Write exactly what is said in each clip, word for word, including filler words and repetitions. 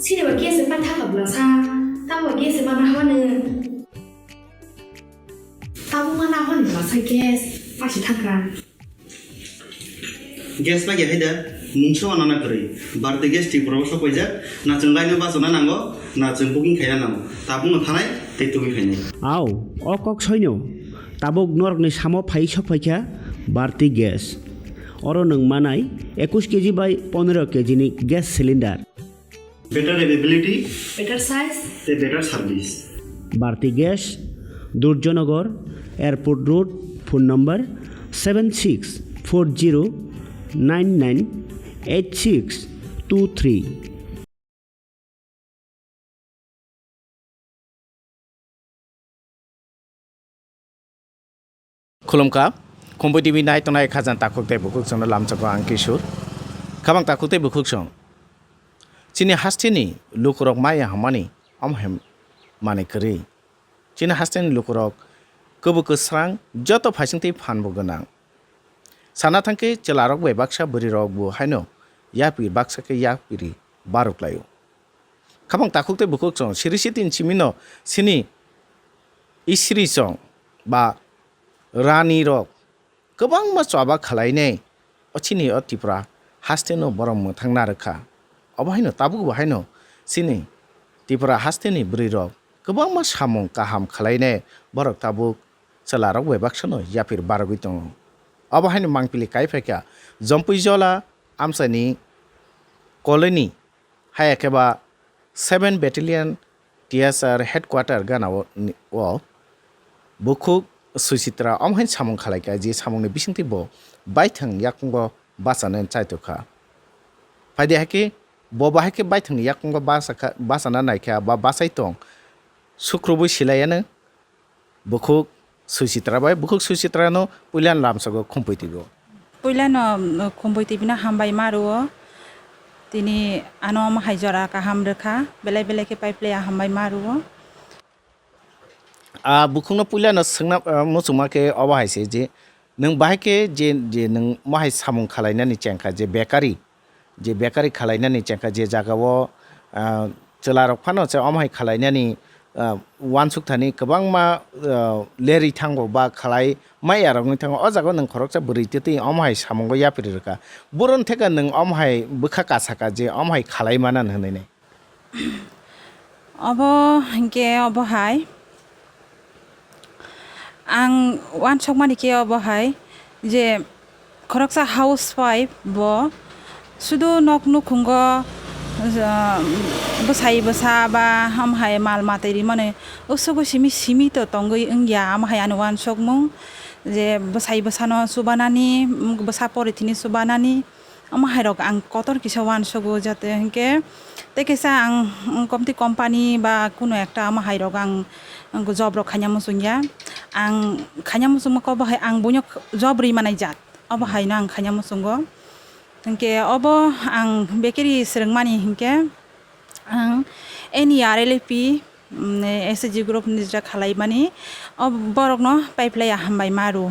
Sini ba gas se paitha ka bwlasa. Tamo gas se mana haba nung. Tamo mana haba ni bwlasa gas. Pasi thangka. Gas paikha hai da, mungsa o nana kwrwi. Bharti Gas Tripura o sok paijak, na chwng line o bachana nango, na chwng booking khaina nango. Tabukno thanai tei tubui phainai. Au, o kok soino. Tabuk norokni samo phai sok phaikha Bharti Gas. Oro nwng manai ekush keji bai pondro keji ni gas cylinder. Better availability, better size, tei better service. Bharti Gas, Durjanagar, Airport Road, phone number seven six four zero nine nine eight six two three. Khulumkha, Khumpui T V nai tongnai khajang takhuk tei bukhuk chwngno lamchakgo ang Kishor. Khabang takhuk tei bukhuk chwng. Chini hasteni lukurok maya hwnmani omo hai manwi kwrwi. Chini hasteni lukurok kwbwi kwsrang, joto phaisingtwi phanbo gwnang. Sana thangkhe chwlarok bai baksa bwrwirokbo haino yapri baksa khe yapri baruk laio. Khabang takhuk tei bukhuk chwng siri sitin simino sini isri chwng ba rani rok kwbangma choba khwlainai o chini o Tripura hasteno borok mwthang narwkha. Obo haino tabukbo haino chini Tripura hasteni bwrwirok kwbangma samung kaham khwlainai borok tabuk chwlarok bai baksano yapir barogwi tongo. Obo haino mangpili kai phaikha Jompuijola amchaini colony, haya khe ba seven Battalion T S R headquarter gana o, o bukhuk Suchitra omo hai samung khalaikha, je samungni bisingtwi bo baithang yakungbo bachana chaitokha. Phaidi hai khe bo bahai khe baithangni yakungbo bachakha, bachana naikha ba bachai tong, sukrubwi silaiya nw. Bukhuk Suchitra bai, bukhuk Suchitra no puila lamsago Khumpui T V o. Puila no, mm, Khumpui T V no hambai ma rwo. Tini ano omo hai jora kaham rwkha, belai belai khe pai phlai hambai ma rwo. A bukhuk no puila no swngna, ah, muchungma khe obo hai se je nwng bahai khe je, je nwng omo hai samung khalainani chengkha je bakery, je bakery khalainani chengkha, je jagao, ah, chwlarok phano se omo hai khalainani, ah, uansuk thani kwbangma, ah, lerwi thango ba khalai maya rokni thango. O jagao nwng khoroksa bwrwi twtwi omo hai samungo yapri rwkha. Bohrokno theka nwng omo hai bwkha kasaka je omo hai khalai manani hwnwi nai. Obo hinkhe obo hai. Ang uansukmani khe obo hai je khoroksa housewife bo sudu nok nukhungo, ah, bwsai bwsa ba ham hai mal matai rimani usugo simi simi to tongwi wngya, amo hai ani uansukmung je bwsai bwsano chubanani, bwsa porithini chubanani. Omo hai rok ang kotor kisa uansukgo, jate hinkhe tei kisa ang, mm, komti company ba kuno ekta omo hai rok ang, ang job rok khaina muchungya. Ang khaina muchungma khe obo hai ang buino job rwi manai jat. Obo haino ang khaina muchungo. Hinkhe obo ang bakery swrwngmani hinkhe ang N E R L P, mm, S H G group ni jora khalaimani, o borokno pai phlai ya hambai ma rwo.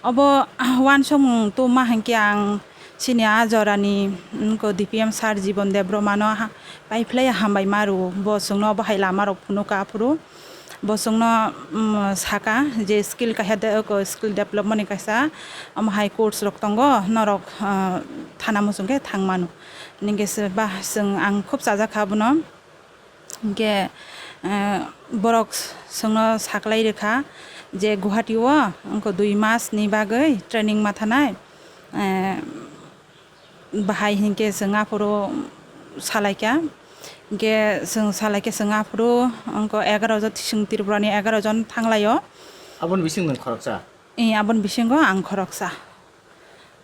Obo uansukmung tubuma hinkhe ang chini a jorani, mm, ko D P M sir Jibon Debbarma no ha-, pai phlai ya hambai ma rwo. Bo chwngno obo hai lama rok phunukha aphuru. Bo chwngno, mm, saka je skill kaisa de-, ko skill development ni kaisa omo hai course rok tongo, norok, ah, thana muchung khe thang mano. Hinkhe se ba chwng ang khub chajak kha bono. Hinkhe, eh, borok chwngno saklai rwkha je Guwahati o wngkha dui mas ni bagwi training ma thanai. Eh, bahai hinkhe chwng aphuru salaikha. Hinkhe chwng salaikhe chwng aphuru wngkha egaroh jon, chwng Tripura ni egaroh jon thanglaio. Aboni bising nwng khoroksa? Ee, aboni bisingo ang khoroksa.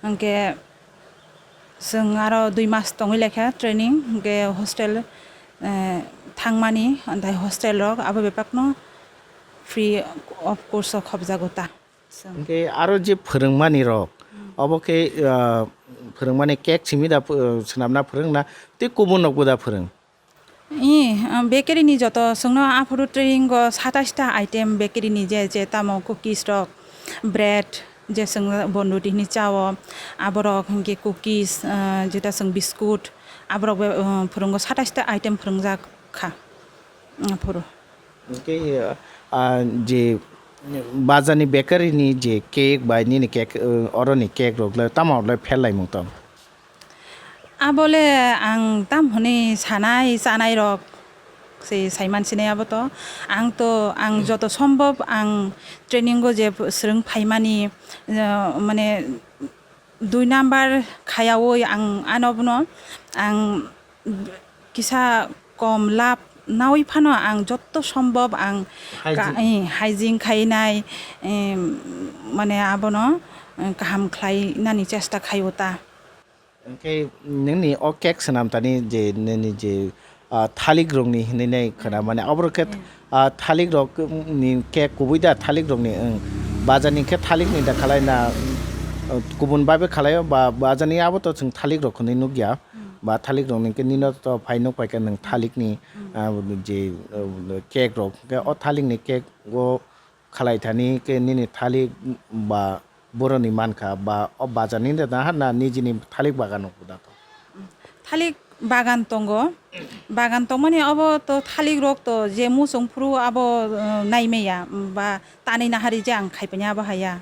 Hinkhe chwng aro dui mas tongwi laikha training, hinkhe hostel, eh, thangmani, antai hostel rok abo bebakno free of course o khopjago ta. Chwng. Hinkhe aro je phwrwngmani rok, hmm, obo khe, ah, phwrwngmani cake simi da, ph-, swnamna phwrwngna tei kubun rokbo da phwrwng? Ee, ah, bakery ni joto chwngno aphuru training o satais ta item bakery ni je, je tamo cookies rok, bread, je chwng bon roti hinwi chao, aborok hinkhe cookies, ah, jeta chwng biscuit, Aborok be, uh, phwrwngo satais ta item phwrwngjak kha. Mm, phuru. Hwnkhe, ah, je bazarni bakery ni je cake bai nini cake, uh, oroni cake rok le tamo le phel laimung tong? Abole ang tam hwnwi sanai chanai rok se saiman sinai abo to. Ang to, ang joto sombhob ang training o je swrwng phaimani, uh, mane dui number khayaui ang ano bono ang kisa kom lab naui phano ang jotto sombhob ang ka-, Hygiene. Eh, hygiene khainai, eh, mane abono, eh, kaham khlainani chesta khaio ta. Hwnkhe nini o cake swnam tani je nini je ah, thalik rokni hinwi nai khwna mani. Aboro khe, ah, thalik rok ni khe kubui da thalik rokni, wng. Bazar ni khe thalik ni da khalai na, ah, kubun bai bai khalai o ba, bazar ni abo to chwng thalik rok hinwi nukya. Ba thalik rokni khe nino to phai nuk pai khe nwng thalik ni, ah, je, ah, cake rok. Khe o thalik ni cake o khalai thani khe nini thalik ba boroni mankha ba o bazar ni da na nijini thalik bagan o da to? Thalik bagan tongo, bagan tongmani abo to thalik rok to je muchung phuru abo, uh, naimaya ba tanwi nahari je ang khaipaini abo haya.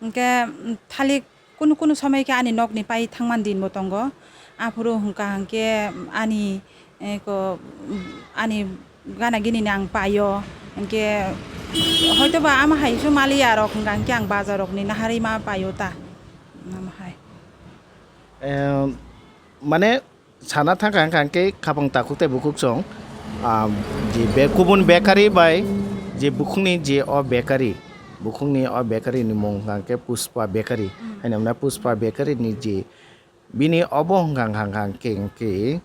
Hwnkhe, um, thalik kunu kunu somoi khe ani nokni pai thangmani din bo tongo. Aphuru hwnkha hwnkhe ani, eh, ko, ani gana gini ni ang paio. Hwnkhe hoito ba ama hai su maliya rok hwnkha hwnkhe ang bazar rok ni naharwi ma paio ta. Ama hai. Em, mane sana thangkha hwnkha hwnkhe khapang takhuk tei bukhuk song, ah, je be-, kubun bakery bai je bukhukni je o bakery, bukhukni o bakery ni mung hwnkha hwnkhe Pushpa Bakery. Hmm. Haino hwnkhe Pushpa Bakery ni je bini obo hwnkha hwnkha hwnkhe hwnkhe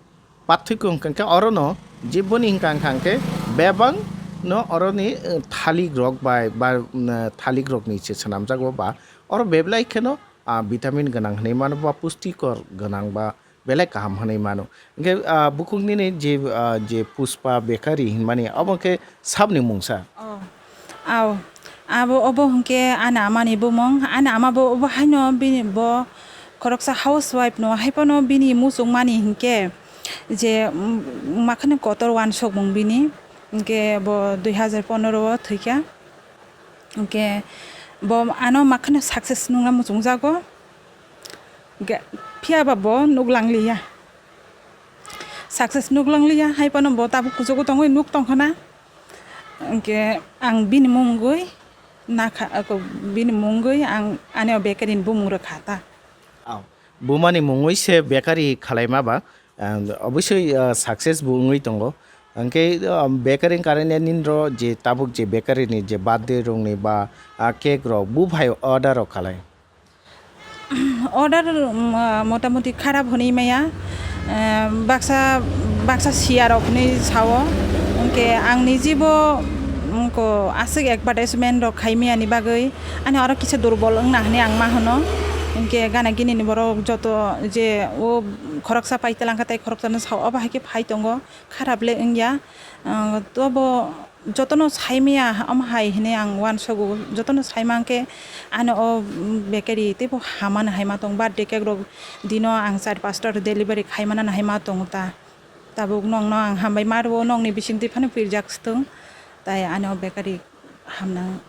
pathwiko hwnkha hwnkhe orono je boni hwnkha hwnkha hwnkhe bebak no oroni, eh, thalik rok bai ba, mm, thalik rokni se swnamjago ba oro bebelai kheno, ah, vitamin gwnang hwnwi mano ba pushtikor gwnang ba belai kaham hwnwi mano. Hwnkhe, ah, bukhuk nini je, ah, je Pushpa Bakery hinmani abo khe sabni mungsa? Oh. Ao. Abo, obo hwnkhe ani amani bumung. Ani ama bo obo haino bini bo khoroksa housewife no, haiphano bini muchungmani hinkhe je, mm, makhani kotor uansukmung bini. Hinkhe bo dui hazar pondro o thwikha. Hinkhe bo ano makhano success nungna muchungjago. Hinkhe phiyaba bo nuklangliya. Success nuklangliya, haiphano bo tabuk kuchugo tongwi nuk tongkhana. Hinkhe ang bini mungwi nakha, ako bini mungwi ang ani o bakery ni bumung rwkha ta. Ao, bumani mungwi se bakery khalaima ba, ah, obviously, ah, success bo wngwi tongo. Hinkhe, ah, bakery ni karane nini ro je tabuk je bakery ni je birthday rokni ba, ah, cake rok bo phai order rok khalai? Order, um, ah, motamoti kharap hwnwi maya. Eh, baksa, baksa siya rok hwnwi sao. Hinkhe ang niji bo, um, ko aswk advertisement rok khai maya ni bagwi ani oro kisa durbol wngna hwnwi ang ma hwno. Hinkhe gana gini ni borok joto je o khoroksa pai telangkha tei khoroksa no sao, obo hai khe phai tongo, kharap le wngya. Ah, tobo jotono saimaya, omo hai hinwi ang uansugo, jotono saima hwnkhe ano o bakery teibo hamano hai ma tong, birthday cake rok dino ang char pasta delivery khaimano hai ma tongo ta. Tabuk nokno ang hambai ma rwo, nokni bisingtwi phano pirjak swtwng, tai ano o bakery hamnang.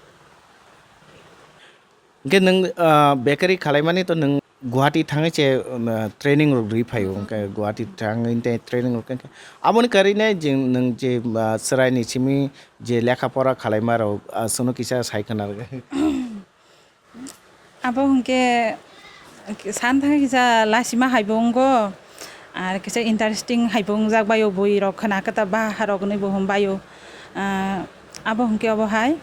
Hwnkhe nwng, ah, bakery khalaimani to nwng Guwahati thangwi se, um, ah, training rok rwi phaio. Hwnkhe Guwahati thangwi tei training rok khe, aboni karwi nai je nwng je, ah, chwraini simi je lekha pora khalaima rok, ah, chwngno kisa sai khna rwgwi. Abo hwnkhe san thangwi kisa lasima hai bo wngo, ar kisa interesting hai bo wngjak bai o, bui rok khna khe ta baha rok hinwi bo hwn bai o. Ah, abo hwnkhe obo hai.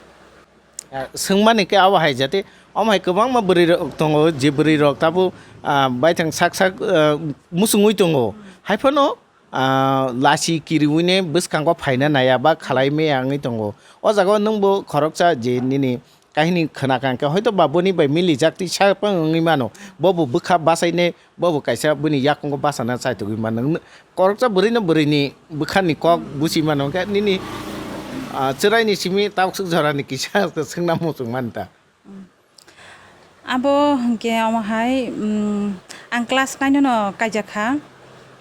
Ah, swngmani khe abo hai jate, omo hai kwbangma bwrwi rok tongo, je bwrwi rok tabuk, ah, baithang sak sak, ah, muchungwi tongo. Haiphano, ah, lasi kiriwine bwskango phaina naiya ba khalai maya wngwi tongo. O jaga o nwngbo khoroksa je nini kahini khwnakha hwnkhe hoito ba boni bai milijak twi sak phano wngwi mano. Bobo bwkha basaine Bobo kaisa bini yakungo bachana chaitugwi mano. Koroksa bwrwino bwrwini bwkhani kok buchi mano, hwnkhe nini, ah, chwraini simi takswk jorani kisa swngna muchung mani ta? Abo hwnkhe omo hai, mm, ang class nine no kaijakha.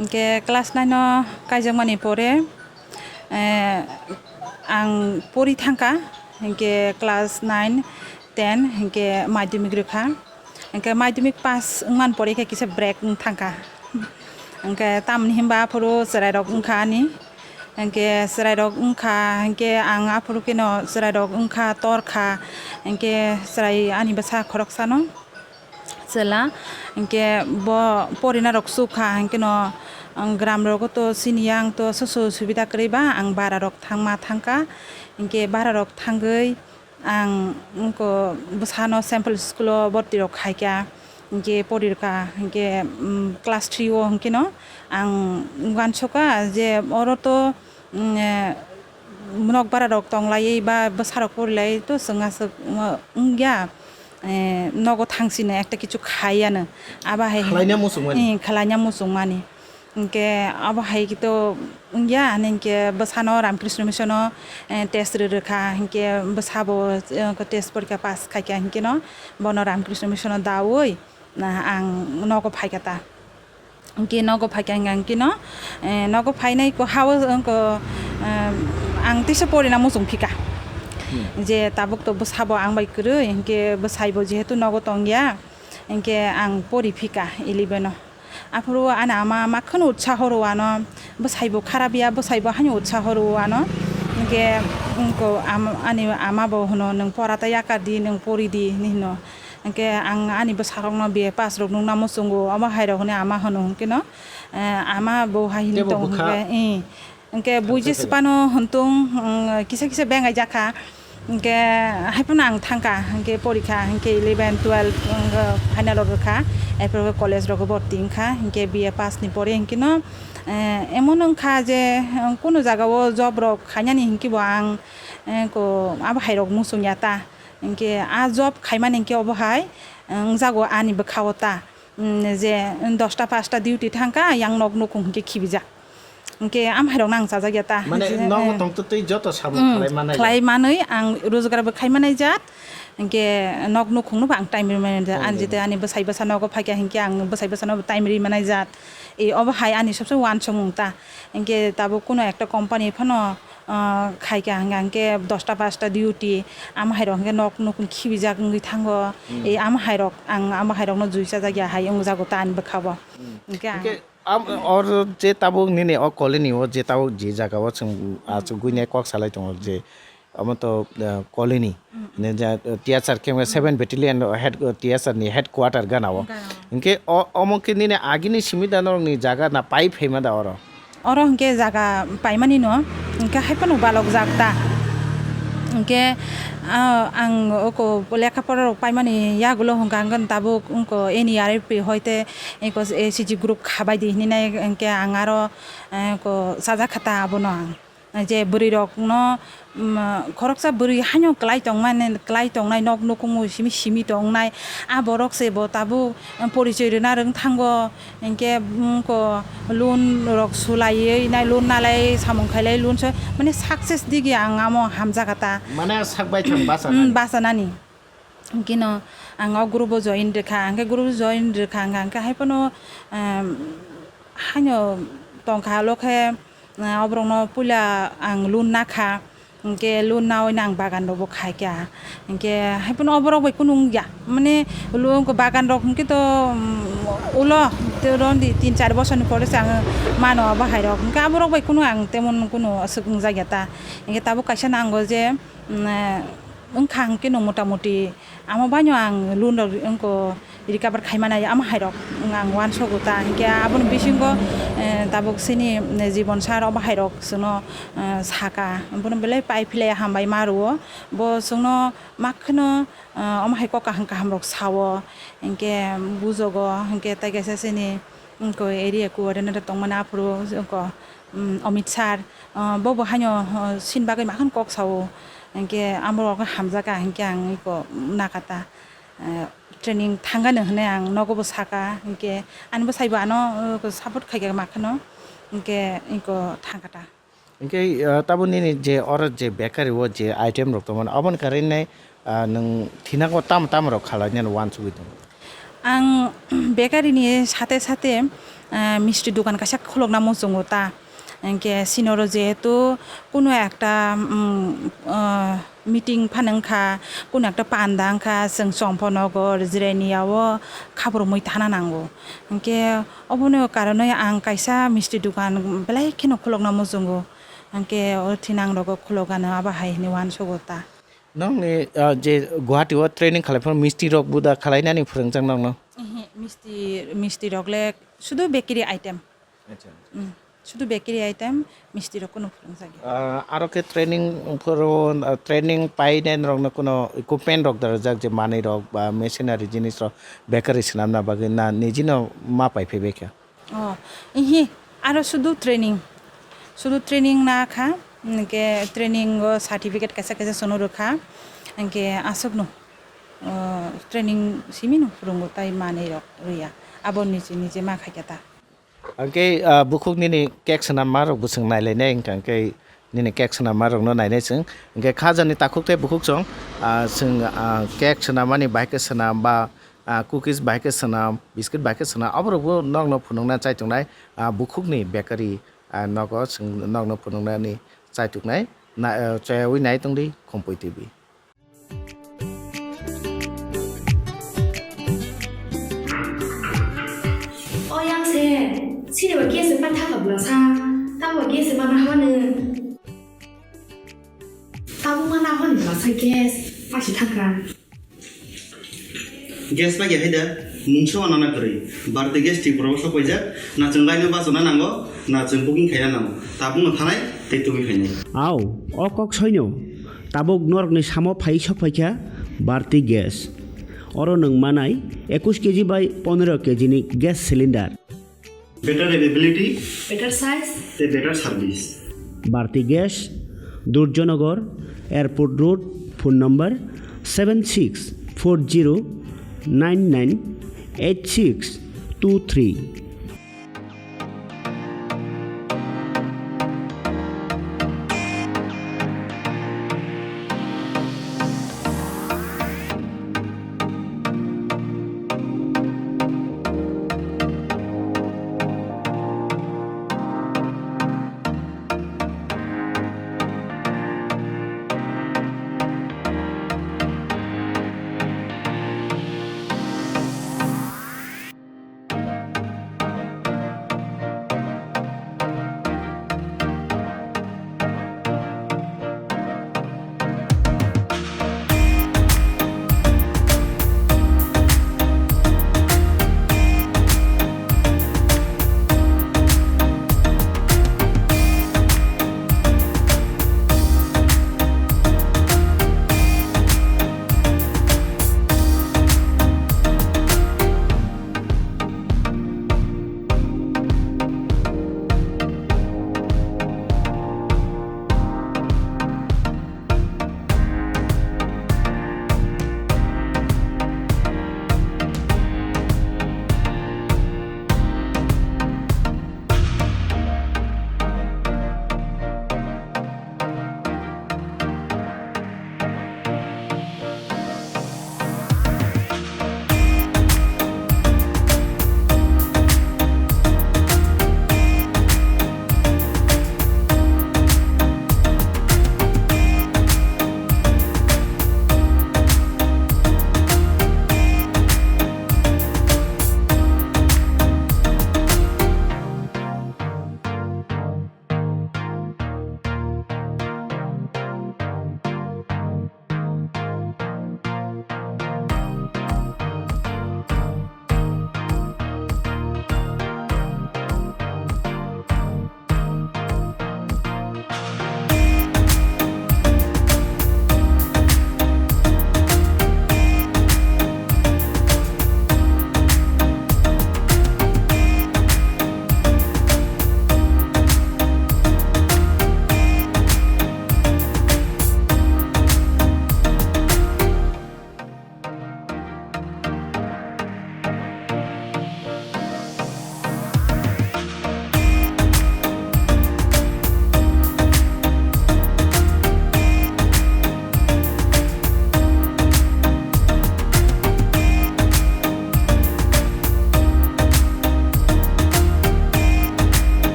Hinkhe class nine o kaijakmani pore, eh, ang pori thangkha, hinkhe class nine, ten hinkhe madhyamik rwkha. Hinkhe madhyamik pass wngmani pore khe kisa break wng thangkha. Hinkhe tamoni hinba aphuru chwrairok wngkha ani. Hinkhe chwrairok wngkha, hinkhe ang aphuru kheno chwrairok wngkha, torkha. Hinkhe chwrai ani bwsa khoroksano chwla, hinkhe bo porinarok chukha, hinkhe no, ang gram rogo to chini yang to soso subida kwrwi ba, ang bara rok thangma thangkha, hinkhe bara rok thangwi ang wngkha bwsano Saint Paul school o borti rok khaikha, hinkhe porirkha, hinkhe, mm, class three o hinkhe no ang uansukha je oro to, mm, eh, nok bara rok tonglaiwi ba bwsa rok porilai to chwng aswk wngya, eh, nogo thangsino ekta kichu khaiya no. Abo hai Khwlaina muchungmani. Eh, khwlaina muchungmani. Hinkhe abo hai khe to wngya, hinkhe bwsano Ramakrishna Mission o, eh, test rw rwkha, hinkhe bwsabo, eh, test porikha pass khaikha, hinkhe no bono Ramakrishna Mission o dawi, na, ang nogo phaikha ta. Hinkhe nogo phaikha hinkhe no, eh, nogo phainai ko hao wngkha, eh, ang teisa porina muchung phika. Hmm. Je tabuk to bwsabo ang bai kwrwi, hinkhe bwsaibo jehetu nogo tongya, hinkhe ang pori phika eleven o. Aphuru ani ama makhwno utsaho rw ano, bwsaibo kharap ya, bwsaibo haino utsaho rw ano. Hinkhe wngkha am-, ani ama bo hwno, "Nwng pora ta yakar di, nwng pori di," hinwi hwno. Hinkhe ang ani bwsarokno B A pass rok nukna muchungo, omo hai rok hinwi ama hwno hinkhe no, eh, ama bo hai hinwi Teibo tongo bwkha hinkhe, eh. Hinkhe buiji Tangsa swpano hwntung, mm, kisa kisa bengai jakha. Hinkhe haiphano ang thangkha, hinkhe porikha, hinkhe eleven, twelve, hinkhe final rok rwkha, erpore college rogo borti wngkha, hinkhe B A pass ni pore hinkhe no, eh, emon wngkha je, eh, kunu jagao job rok khainani hinkhe bo ang, eh, ko abo hai rok muchung ya ta. Hinkhe a job khaimani hinkhe obo hai, eh, wngjago ani bwkhao ta. Mm, je dosta pasta duty thangkha, yang nok nukhung hinkhe khibijak. Hinkhe amhairokno ang chajak ya ta. Mane je, nogo eh, tongtwtwi joto samung mm, khlai manai. Khlai manwi ang rojgarbo khai manai jat. Hinkhe nok nukhungnobo ang time ri manai jat. Oh, ani jete ani bwsai bwsa nogo phaikha hinkhe ang bwsai bwsanobo time ri manai jat. E, obo hai ani sobse uansukmung ta. Hinkhe tabuk kuno ekta company phano, ah, khaikha hinkhe dosta pasta duty. Amhairok hinkhe nok nukhung khibijak wngwi thango. Hmm. E, amhairok, ang amhairokno jui chajak ya hai wngjago ta ani bwkhao. Hmm. Hinkhe ang Hinkhe Am, or je tabuk nini o colony o je tabuk je jaga o chwng, hmm, achugwi nai kok salai tongo je omo to, eh, colony. Hmm. Ne ja, eh, T S R khe, hmm, seven Battalion head, eh, T S R ni headquarter gana o. Gana o. Hinkhe o, omo khe nini agini simi da norok ni jaga na pai phaima da oro? Oro hinkhe jaga paimani no, hinkhe hai phano balok jak ta. Hinkhe, ah, ang oko lekha pora rok paimani yagulo hinkhe ang tabuk wngkha N E R F P hoite Eko S H G group khabai di hinwi nai, hinkhe ang aro, eh, ko sajak kha ta abono ang. Je bwrwi rokno, mm, khoroksa bwrwi haino klai tongmani, klai tongnai, nok nukhungo simi simi tongnai, a borok se bo tabuk, eh, porichoi rwna rwng thango, hinkhe, mm, ko loan rok sulaiwi nai, loan nalai samung khailai, loan se, mane success digi ang amo hamjakha ta. Mane sak bai thang basa Mm, nani. Basa nani. Hinkhe no ang o group o join rwkha, hinkhe group o join rwkha, hinkhe hai phano, em, haino tongkha, alo khe, eh, oborokno puila ang loan nakha, hinkhe loan naui no ang bagan rokbo khaikha, hinkhe hai phano oborok bai kunu wngya, mane lo-, bagan rok hinkhe to, um, ulo, te ron di tin char bosor ni pore se ang mano abo hai rok, hinkhe aborok bai kunu ang temon kunu aswk wngjakya ta, hinkhe tabuk kaisa nango je, um, wngkha hinkhe no mota moti amo baino ang loan rok wngkha recover khai manai amo hai rok ang uansugo ta hinkhe aboni bisingo, eh, tabuk chini, eh, Jibon sir abo hai rok chwngno, eh, saka bono belai pai philai hambai ma rwo bo chwngno ma kheno, eh, omo hai kok kaham kaham rok sao hinkhe bujogo hinkhe tei kaisa chini wngkha area coordinator tongmani aphuru wngkha, um, Amit sir, uh, bobo haino, uh, sin bagwi makhon kok sao, hinkhe amorok hamjakha hinkhe ang eko nakha ta, uh, training thangano hinwi ang nogobo saka, hinkhe ani bwsaibo ano, uh, support khaikha makhano, hinkhe eko thangkha ta. Hinkhe, ah, tabuk nini je oro je bakery o je item rok tongmani, aboni karwi nai, ah, nwng thinango tamo tamo rok khalainani uansugwi tongo? Ang bakery ni sate sate, Ah, misti dukan kaisa khulukna muchungo ta. Hinkhe sinoro jehetu kuno ekta, mm, ah, meeting phano wngkha, kuno ekta panda wngkha, chwng Chompo nogo Jirania o khabrumwi thana nango. Hinkhe obono karonwi ang kaisa misti dukan belai kheno khulukna muchungo. Hinkhe o thinang rogo khulukgano abo hai hwnwi uansugo ta. Nokni, ah, je Guwahati o training khalai phano misti rok buda khalainani phwrwngjak nokno? Ehe, misti, misti rok le sudu bakery item. Acha. Mm, sudu bakery item, misti rok kuno phwrwngjak ya. Ah, aro khe training phoro, ah, training painai rokno kuno equipment rok darajak je manwi rok ba machinery jinis rok bakery swnamna bagwi na nijino ma pai phai bai kha? Oh, ihi, aro sudu training. Sudu training na kha, hinkhe training o certificate kaisa kaisa sono rwkha. Hinkhe aswkno, oh, training simi no phwrwngo tai manwi rok rwya. Abo nije nije ma khaikha ta. Hinkhe, ah, bukhuk nini cake swnam ma rok bwswng nailainai wngkha, hinkhe nini cake swnam ma rokno nainai chwng. Hinkhe kha jani takhuk tei bukhuk chwng, ah, chwng, ah, cake swnam mani bahai khe swnam ba ah, cookies bai khe swnam, biscuit bai khe swnam, aborokbo nokno phunukna chaituknai, ah, bukhukni bakery, ah, nogo chwng nokno phunuknani chaituknai, na, ah, chayawi nai tongdi Khumpui T V. O yang se, sini ba gas se paitha ka bwlasa, tamo gas se mana hwane. Tamo mana hwane bwlasa gas, pasi thangka. Gas bai hai da, mungsa wana na kwrwi. Bharti Gas Tripura o sok paijak, na chwng line o bachana nango, na chwng booking khaina nango. Tabukno thanai tei tubui khainai. Au, o kok soino. Tabuk norokni samo phai sok phaikha Bharti Gas. Oro nwng manai ekush K G bai pondro K G ni gas cylinder. Better availability. Better size. Te better service. Bharti Gas, Durjanagar, Airport Road, phone number seven six four zero nine nine eight six two three.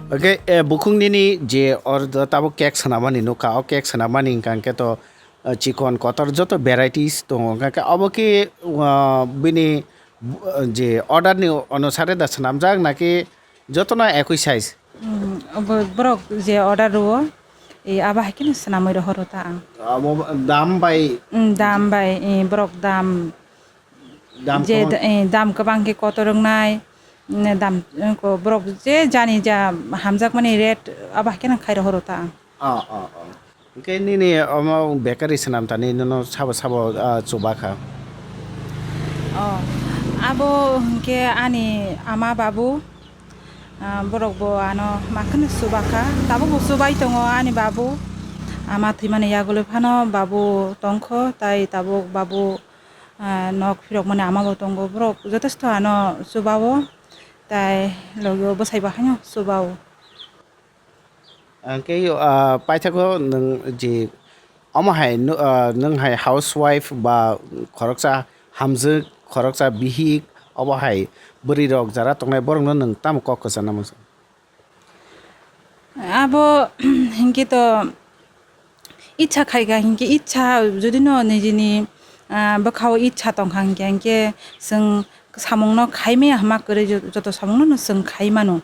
Oke, eh, bukhuk nini je or tabuk cake swnamani nukha, o cake swnamani hwnkha hwnkhe to, eh, chikon kotor joto varieties tongo, hwnkha khe obo khe, ah, bini, eh, je order ni onusare da swnamjak naki jotono ekoi size? Hmm, obo borok je order rwo, eh, abo hai kheno swnamwi rohoro ta ang. Abo dam bai? Hmm, dam bai, eh, borok dam Dam je kwbang. Da-, eh, dam kwbang khe kotor wngnai, mm, dam, eh, ko-, borok je jani ja hamjakmani rate abo hai kheno khai rohoro ta ang. Oh, oh, oh. Hwnkhe nini omo bakery swnam tani nono sabo sabo, ah, chuba kha? Oh, abo hwnkhe ani ama babu, ah, borok bo ano ma kheno chuba kha, tabuk bo chubai tongo ani babu. Ama thwimani yagulwi phano babu tongkho, tai tabuk babu ah, nok phirokmani ama bo tongo, borok jotosto ano chubao, tai logio bwsai bo haino chubao. Hwnkhe, ah, paithago nwng je omo hai nw-, ah, nwng hai housewife ba khoroksa hamjwk, khoroksa bihik, obo hai bwrwi rok jara tongnai borokno nwng tamo kok kwchana muchung? Abo hinkhe to icha khaikha hinkhe icha jodi no nijini, ah, bwkhao icha tongkha hinkhe, hinkhe chwng samungno khaimaya hwnma kwrwi jo-, joto samungno no chwng khai mano.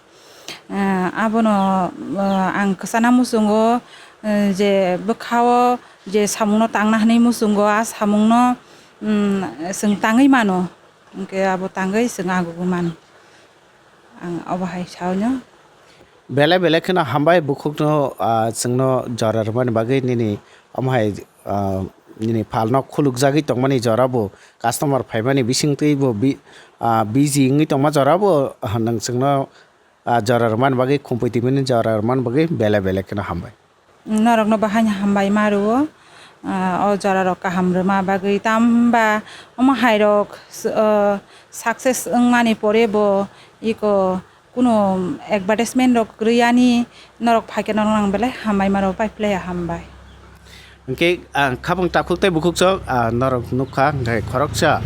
Ah, abono, ah, ang kwchana muchungo, eh, je bwkhao je samungno tangna hwnwi muchungo, a samungno, mm, chwng tangwi mano. Hwnkhe abo tangwi chwng agugwi mano. Ang obo hai saui no. Belai belai kheno hambai bukhukno, ah, chwngno jora rwmani bagwi nini omo hai, ah, nini phalno khulukjagwi tongmani jora bo customer phaimani bisingtwi bo bi-, ah, busy wngwi tongma jora bo, ah, nwng chwngno, ah, jora rwmani bagwi khumpui tibini jora rwmani bagwi belai belai kheno hambai. Norokno bahaino hambai ma rwo, ah, o jora rok kaham rwma bagwi, tamo hwnba omo hai rok, ah, success wngmani pore bo iko kuno advertisement rok kwrwi yani, norok phaikhe norok ang belai hambai ma rwo, pai phlai ya hambai. Hwnkhe ang khabang takhuk tei bukhuk sok, ah, norok nukha, hwnkhe khoroksa,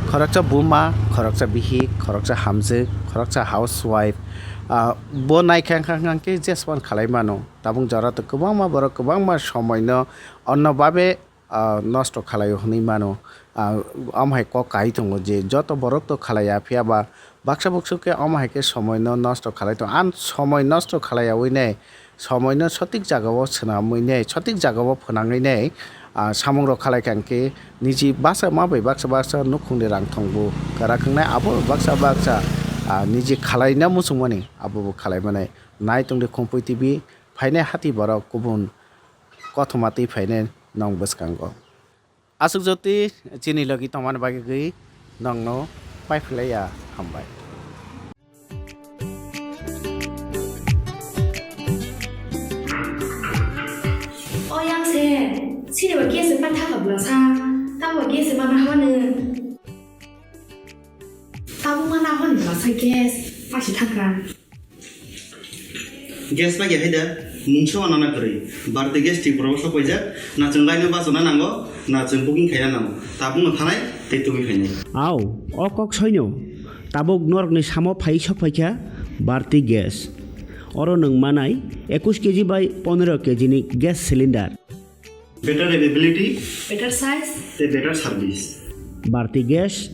khoroksa buma, khoroksa bihik, khoroksa hamjwk, khoroksa housewife, ah, bo naikha wngkha hwnkhe jespan khalai mano. Tabuk jora to kwbangma borok kwbangma somoino onno babe, ah, nosto khalai-o hwnwi mano. Ah, omo hai kok kai tongo je joto borok to khalai ya, phiya ba baksa buksu khe omo hai khe somoino nosto khalai tongo. Ang somoi nosto khalai yaui nai, somoino sotik jagao swnamwi nai, sotik jagao phwnangwi nai, ah, samung rok khalai kha hwnkhe niji baksa ma bai baksa baksa nukhungni rang thong bo kwrak wngnai, abo baksa baksa, ah, niji khalaina muchungmani abo bo khalai manai. Nai tongdi Khumpui T V, phainai hati borok kubun kothoma twi phainai nwng bwskango. Aswk jotwi chini logi tongmani bagwi nwngno pai phlai ya hambai. O yang se, sini ba gas se pa thapa bwlasa, tamo gas se ma na hwane. Tabuk ma na hwane bwlasa gas, pa si thangkha. Gas bai hai da, mungsa wana na kwrwi. Bharti Gas Tripura o sok paijak, na chwng line o bachana nango, na chwng booking khaina nango. Tabuk no thanai tei tubui khainai. Au, o kok soino. Tabuk norokni samo phai sok phaikha Bharti Gas. Oro nwng manai ekush K G bai pondro K G ni gas cylinder. Better availability, better size, tei better service. Bharti Gas,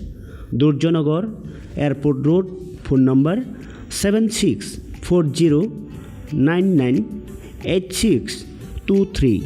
Durjanagar, Airport Road, phone number seven six four zero nine nine eight six two three.